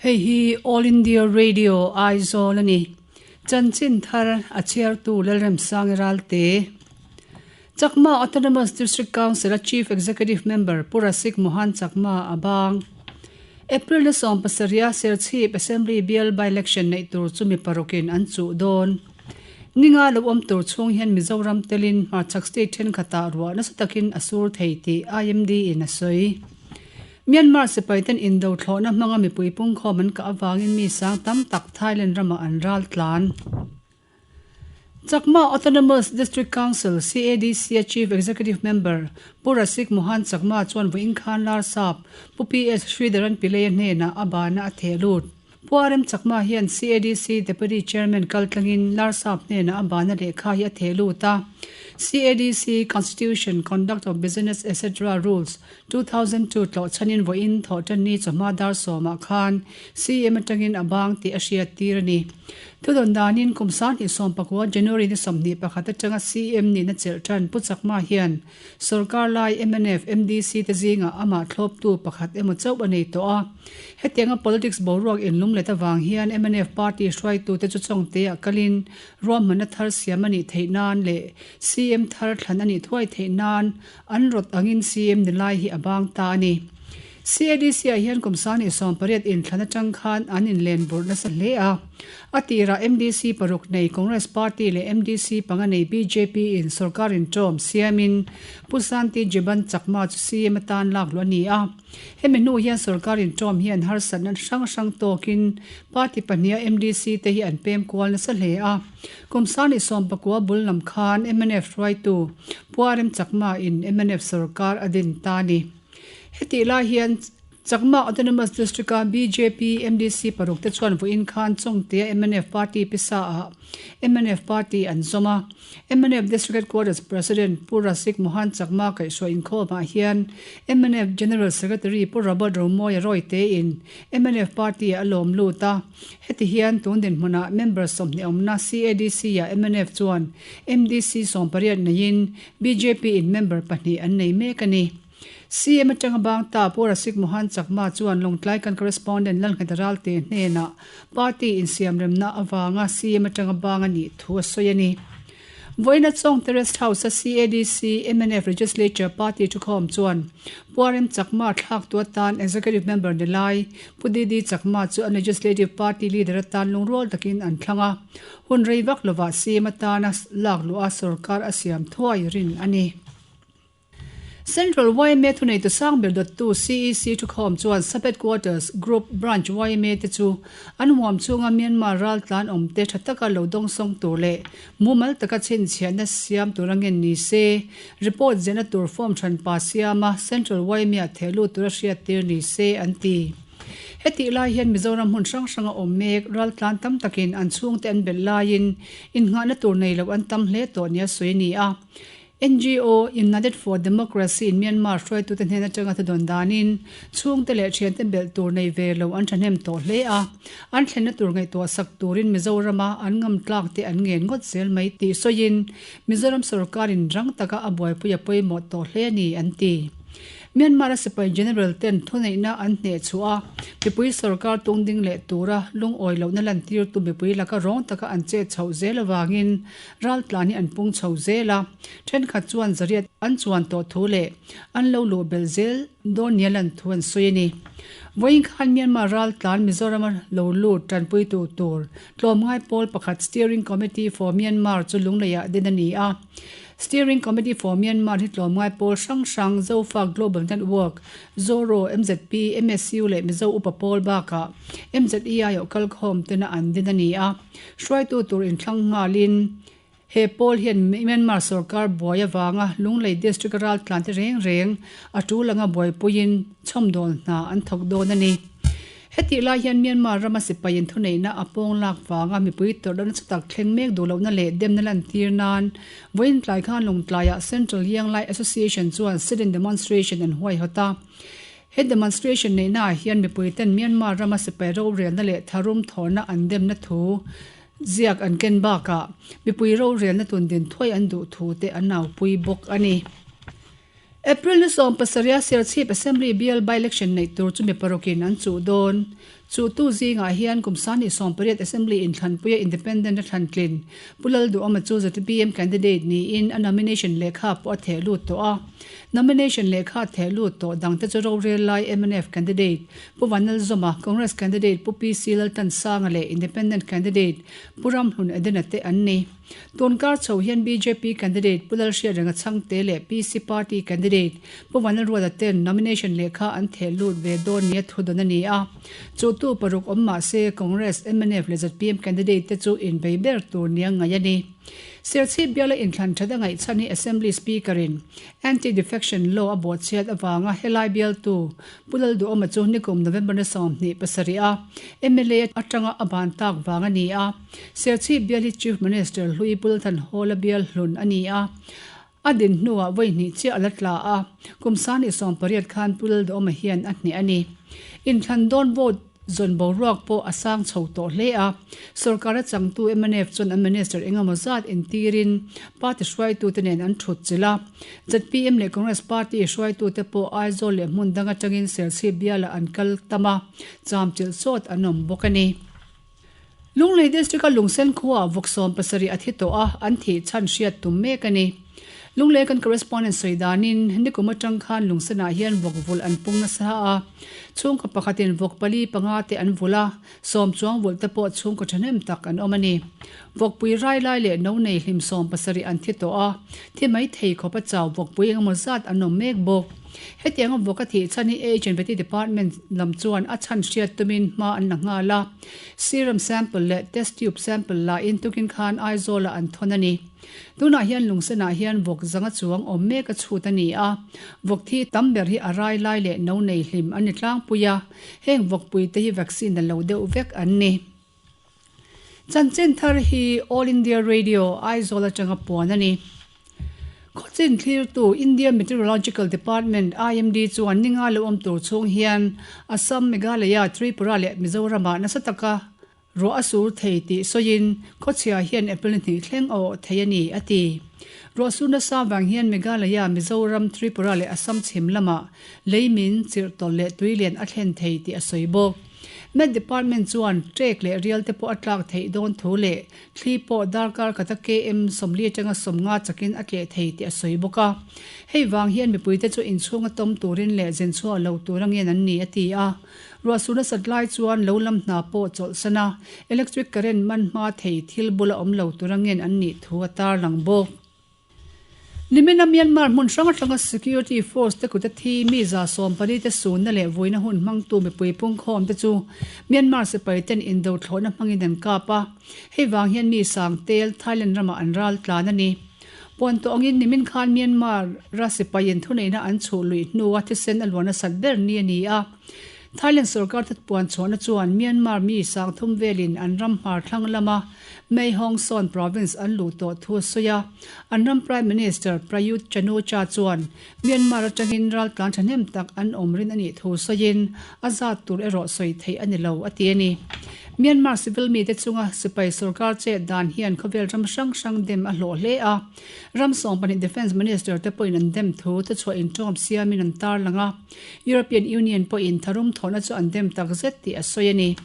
Hei hi All India Radio Aizawl a ni. Chanchin thar a chhiartu Lalremsangi Ralte. Chakma Autonomous District Council-a Chief Executive Member Pu Rasik Mohan Chakma a bang. April ni sawmpasarih a Serchhip Assembly Bial by-election neih tur chu mi parukin an chuh dawn. Ninga lo awm tur chhung hian Mizoram telin hmarchhak state thenkhatah ruah nasa takin a sur thei tih IMD in a sawi. Myanmar sipaiten indo thlawhna hmanga mipui pungkhawm an kah avangin mi sang tam tak Thailand ramah an ral tlan. Chakma Autonomous District Council, CADC, a Chief Executive Member Pu Rasik Mohan Chakma chuan vawiin khan Larsap Pu PS Sridharan Pillai-a hnenah a bana a theh lut. Pu RM Chakma hian CADC Deputy Chairman kaltlangin Larsap hnenah a bana lehkha hi a theh lut a. CADC Constitution, Conduct of Business etc. Rules, 2002 tlawhchhanin vawiin thawhtanni chawhma dar sawmah khan CM atangin a bang tih a hriat tir a ni. Thudawn danin kum 2019 January ni 21 atanga CM nihna chelh tan Pu Chakma hian Sorkar lai mnf, MDC te zingah amah thlawptu pakhat emaw chauh a nei tawh a. Hetianga politics boruak inlum let avang hian mnf party hruaitute chu chawngteah kalin ruahmanna thar siam a nih theih nan leh CM thar thlan a nih thuai theih nan an rawt angin CM ni lai hi a bang ta a ni. CADC-ah hian kum 28 inthlan atang khan an inlen burh nasa hle a. A tirah MDC paruk nei Congress Party leh MDC panga nei bjp in sorkar intawm siamin Pu Santi Jiban Chakma chu CM atan lak luh a ni a. Hemi hnu hian sorkar intawm hian harsatna hrang hrang tawkin party pahniha MDC te hi an pem kual nasa hle a. Kum 29 bul lam khan mnf hruaitu Pu RM Chakma in mnf sorkar a din ta a ni. Hetih lai hian Chakma Autonomous District-a bjp MDC paruk te chuan vawiin khan Chawngtea mnf party pisa-ah mnf party an zawm a. Mnf District Headquarters President Pu Rasik Mohan Chakma kaihhruai inkhawmah hian mnf General Secretary Pu Robert Romawia Rawite-in mnf party-ah a lawm lut a. Heti hian tun dinhmunah member 20 awmna CADC-ah mnf chuan MDC 18 neiin bjp-in member pahnih an nei mek a ni. CM atanga bang ta Pu Rasik Mohan Chakma chuan Lawngtlai kan correspondent Lalngheta Ralte hnenah party insiamremna avanga CM atanga bang a nih thu a sawi a ni. Vawiina Chawngte Rest House-a CADC mnf Legislature Party thukhawm chuan Pu RM Chakma thlaktu atan Executive Member ni lai Pu DD Chakma chu a Legislative Party Leader atan lungrual takin an thlang a, hun rei vak lovah CM atana lak luh a sorkar a siam thuai rin a ni. Central yma thuneitu sang ber dawttu CEC thukhawm chuan Sub-Headquarters Group Branch yma te chu an huam chhunga Myanmar raltlan awmte tha taka lo dawngsawng tur leh mumal taka chhinchhiahna siam tura ngen ni se, report ziahna tur form hranpa siama Central yma theh lut tura hriattir ni se an ti. Hetih lai hian Mizoram hmun hrang hranga awm mek raltlan tam takin an chhungte an belh laiin innghahna tur nei loh an tam hle tawh nia sawi a ni a. NGO United for Democracy in Myanmar hruaitute hnen atanga thudawn danin chhungte leh thiante belh tur nei ve lo an thahnem tawh hle a, an thlenna tur ngaihtuah sak turin Mizorama an ngam tlak te an ngen ngawt zel mai tih sawiin Mizoram sorkarin rang taka a buaipui a pawimawh tawh hle a ni an ti. Myanmar-a sipai general ten thuneihna an hneh chhuah a, mipui sorkar tungding leh tura lungawi lohna lantirtu mipui laka rawng taka an chet chhoh zel avangin Raltlan hi an pung chho zel a, thenkhat chuan zariat an chuan tawh thu leh an lo luh belh zel dawn nia lan thu an sawi a ni. Vawiin khan Myanmar raltlan Mizorama lo lut tanpuitu tur tlawmngai pawl pakhat Steering Committee for Myanmar chu Lungleiah din a ni a. Steering Committee for Myanmar hi tlawmngai pawl hrang hrang Zofa Global Network, Zoro, MZP, MSU leh Mizo Upa Pawl bakah MZEI aw kalkhawm tena an din a ni a. Hruaitu tur inthlang nghalin he pawl hian Myanmar sorkar buai avanga Lunglei District raltlan te reng reng a tul anga buaipuiin chhawmdawl hna an thawk dawn a ni. Hetih lai hian Myanmar rama sipaiin thuneihna a pawng lak vanga mipui tawrhna nasa tak thleng mek duh lohna leh demna lantir nan vawiin tlai khan Lawngtlaiah Central Yanglai Association chuan sit-in demonstration an huaihawt a. He demonstration neihnaah hian mipuiten Myanmar rama sipai rorelna leh tharum thawhna an demna thu ziak an ken bakah mipui rorelna tundin thuai an duh thu te an aupui bawk a ni. April ni 17 a Serchhip Assembly bial by-election neih tur chu mi parukin an chuh dawn. Chu tu zingah hian kum 28 Assembly inthlanpuia Independent a thlantlin Pu Lalduhawma chu ZPM candidate niin a nomination lehkha pawh a theh lut tawh a. Nomination lehkha theh lut tawh dangte chu rorel lai mnf candidate Pu Vanlalzawma, Congress candidate Pu PC Laltansanga leh Independent candidate Pu Ramhlun Edena te an ni. Tunkar chho hian bjp candidate Pu Lalhriatrenga Chhangte leh PC party candidate Pu Vanlalruata ten nomination lehkha an theh lut ve dawn nia thu dawn a ni a. Chuhtu paruk awm mah se Congress, mnf leh zpm candidate te chu inbei ber tur nia ngaih a ni. Serchhip biala inthlan that a ngaihchhan hi Assembly Speaker in Anti-Defection Law a bawhchhiat avanga helai bialtu Pu Lalduhawma chu nikum November ni 27 a mla atanga a ban tak vang a ni a. Serchhip bial hi Chief Minister Hlui Pulthan Hall-a bial hlun a ni a. A din hnuah vawi hnih chiah a la tla a, kum 28 khan Pu Lalduhawma hian a hneh a ni. Inthlan dawn vote zawn boruak pawh a sang chho tawh hle a, sorkar a changtu mnf chuan an minister engemaw zat intirin party hruaitute nen an thut chilh a. Zpm leh Congress party hruaitute pawh Aizawl leh hmun dang atangin Serchhip bialah an kal tam a, cham chilh sawt an awm bawk a ni. Lunglei District-a Lungsen khuaah vawk 70 a thi tawh a, an thih chhan hriat tum mek a ni. Lunglei kan correspondent sawi danin, nikum atang khan Lungsenah hian vawk vulh an pung nasa a, chhungkaw pakhatin vawk pali panga te an vulh a, sawm chuang vulh te pawh chhungkaw thahnem tak an awm a ni. Vawkpui rai lai leh no nei hlim 70 an thi tawh a, thi mai thei khawp a chau vawkpui engemaw zat an awm mek bawk. Hetianga vawk a thih chhan hi Age and Vety Department lam chuan a chhan hriat tumin hma an la nghal a, serum sample leh test tube sample la in tukin khan Aizawl-ah an thawn a ni. Tunah hian Lungsenah hian vawk zanga chuang awm mek a chhut a ni a, vawk thi tam ber hi a rai lai leh no nei hlim an ni tlangpui a, heng vawkpui te hi vaccine a lo deuh vek an ni. Chanchin thar hi All India Radio, Aizawl atanga puan a ni. Khawchin thlirtu India Meteorological Department, IMD, chuan ninga lo awm tur chhung hian Assam, Meghalaya, Tripura leh Mizoramah nasa taka ruah a sur thei tih sawiin khawchhia hian April ni hnih thleng a awh thei a ni, a ti. Ruah sur nasa vang hian Meghalaya, Mizoram, Tripura leh Assam chhim lamah leimin, chirh tawlh leh tui lian a thlen thei tih a sawi bawk. Met Department chuan trek leh rial te pawh a tlak theih dawn thu leh thli pawh darkar khata KM 40 atanga 50 chakin a tleh thei tih a sawi bawk a. Hei vang hian mipuite chu inchhunga tawm turin leh zinchhuah lo tur angen an ni a ti a. Ruahsur nasat lai chuan lo lam hna pawh chawlhsan a, electric current man hma thei thil bula awm lo tur angen an nih thu a tarlang bawk. Nimina Myanmar hmun hrang hranga security force te kut a thi mi 14 te sunna leh vuina hun hmangtu mipui pungkhawm te chu Myanmar sipai ten indo thlawhna hmangin an kap a, hei vang hian mi sang tel Thailand ramah an ral tlan a ni. Puan tawh angin nimin khan Myanmar ra sipaiin thuneihna an chhuh luih hnua thisen a luan nasat ber ni a ni a. Thailand sorkar that puan chhuahna chuan Myanmar mi 3000 velin an ram hmar thlang lama Mae Hong Son province an luh tawh thu a sawi a. An ram Prime Minister Prayut Chan-o-cha chuan Myanmar atangin raltlan thahnem tak an awm rin a nih thu sawiin a zat tur erawh sawi theih a ni lo a ti a ni. Myanmar civil mite chunga sipai sorkar chet dan hian khawvel ram hrang hrang dem a hlawh hle a. Ram 12 Defence Minister te pawhin an dem thu thuchhuah intawm siamin an tarlang a. European Union pawhin tharum thawhna chu an dem tak zet tih a sawi a ni.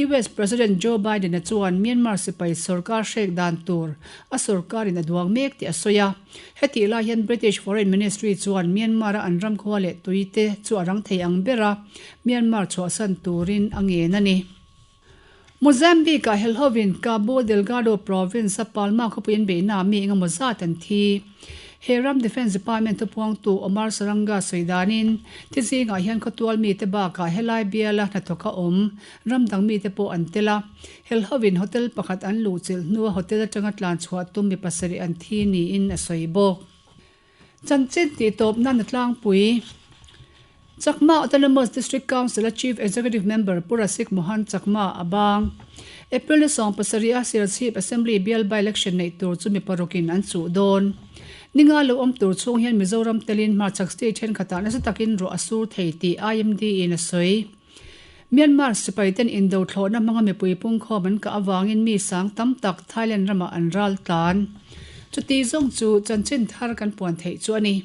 US President Joe Biden-a chuan Myanmar sipai sorkar hrek dan tur a sorkarin a duang mek tih a sawi a. Hetih lai hian British Foreign Ministry chuan Myanmar-a an ram khua leh tuite chu a rang thei ang ber a, Myanmar chhuahsan turin a ngen a ni. Mozambique-ah helhovin Cabo Delgado province-a Palma khawpui an beihnaah mi engemaw zat an thi. He ram Defence Department thupuangtu Omar Saranga sawi danin, thi zingah hian khawtual mite bakah helai biala hnathawk a awm ram dang mite pawh an tel a. Helhovin hotel pakhat an luhchilh hnua hotel atanga tlan chhuah tum mi pasarih an thi niin a sawi bawk. Chanchin tih tawp nan a tlangpui. Chakma Autonomous District Council a Chief Executive Member Pu Rasik Mohan Chakma a bang. April ni 17 a Serchhip Assembly bial by-election neih tur chu mi parukin an chuh dawn. Ninga lo awm tur chhung hian Mizoram telin hmarchhak state thenkhatah nasa takin ruah a sur thei tih IMD in a sawi. Myanmar sipai ten indo thlawhna hmanga mipui pungkhawm an kah avangin mi sang tam tak Thailand ramah an ral tlan. Chuti zawng chu chanchin thar kan puan theih chu a ni.